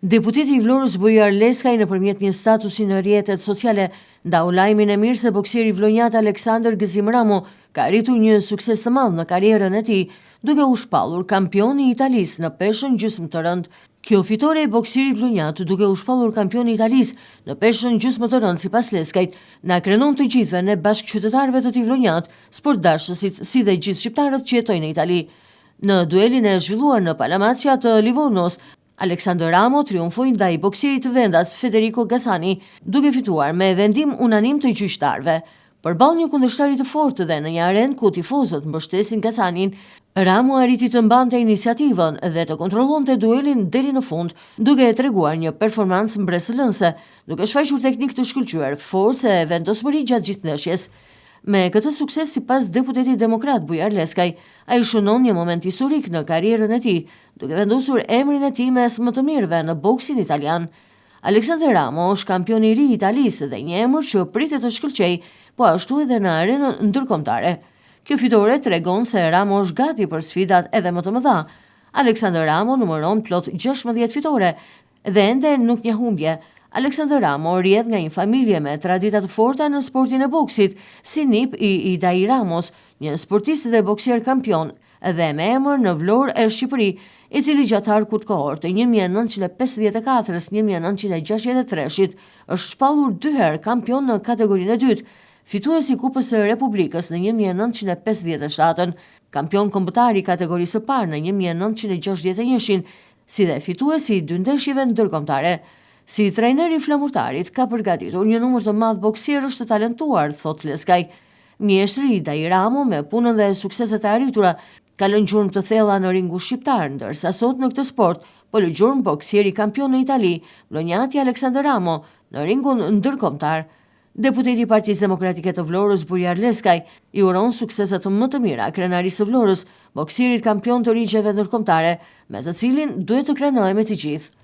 Deputeti i Vlorës Bujar Leskaj nëpërmjet një statusi në rrjetet sociale ndau lajmin e mirë se boksieri vlonjat Aleksandër Gëzim Ramo ka arritur një sukses të madh në karrierën e tij, duke u shpallur kampion i Italisë në peshën gjysmë të rëndë. Kjo fitore e boksierit vlonjat duke u shpallur kampion i Italisë në peshën gjysmë të rëndë sipas Leskajt, na krenon të gjithëve ne bashkëqytetarëve të tij vlonjatë, sportdashësit si dhe gjithë shqiptarët që jetojnë në Itali. Në duelin e zhvilluar në Palamacia të Livornos, Aleksandër Ramo triumfoi ndaj boksierit vendas Federico Gasani, duke fituar me vendim unanim të gjyqtarëve. Përballë një kundërshtari të fortë dhe në një arenë ku tifozët mbështesin Gasanin, Ramo arriti të mbante iniciativën dhe të kontrollonte duelin deri në fund, duke treguar një performancë mbresëlënëse, duke shfaqur teknikë të shkëlqyer, forcë e vendosmëri gjatë gjithë ndeshjes. Me këtë sukses sipas deputetit demokrat Bujar Leskaj, ai shënon një moment historik në karrierën e tij, duke vendosur emrin e tij mes më të mirëve në boksin italian. Aleksandër Ramo është kampion i ri i Italisë dhe një emër që pritet të shkëlqejë po ashtu edhe në arenën ndërkombëtare. Kjo fitore tregon se Ramo është gati për sfidat edhe më të mëdha. Aleksandër Ramo numëron plot 16 fitore Dhe ende nuk njeh humbje. Aleksandër Ramo rrjedh nga një familje me tradita të forta në sportin e boksit, si nip i Idai Ramos, një sportist dhe boksier kampion dhe me emër në Vlorë e Shqipëri, i cili gjatë harkut kohor të 1954-ës 1963-shit është shpallur dy herë kampion në kategorinë e dytë, fitues i Kupës së Republikës në 1957-ën, kampion kombëtar i kategorisë së parë në 1961-shin, si dhe fitues i dy ndeshjeve ndërkombëtare. Si trajner i Flamurtarit, ka përgatitur një numër të madh boksierësh të talentuar, thotë Leskaj. Mjeshtri Idai Ramo me punën dhe sukseset e arritura ka lënë gjurmë të thella në ringun shqiptar, ndërsa sot në këtë sport po lë gjurmë boksieri kampion në Itali, vlonjati Aleksandër Ramo, në ringun ndërkombëtar. Deputeti i Partisë Demokratike të Vlorës, Bujar Leskaj, i uron sukseset më të mira krenarisë së Vlorës, boksierit kampion të ringjeve ndërkombëtare, me të cilin duhet të krenohemi të gjithë.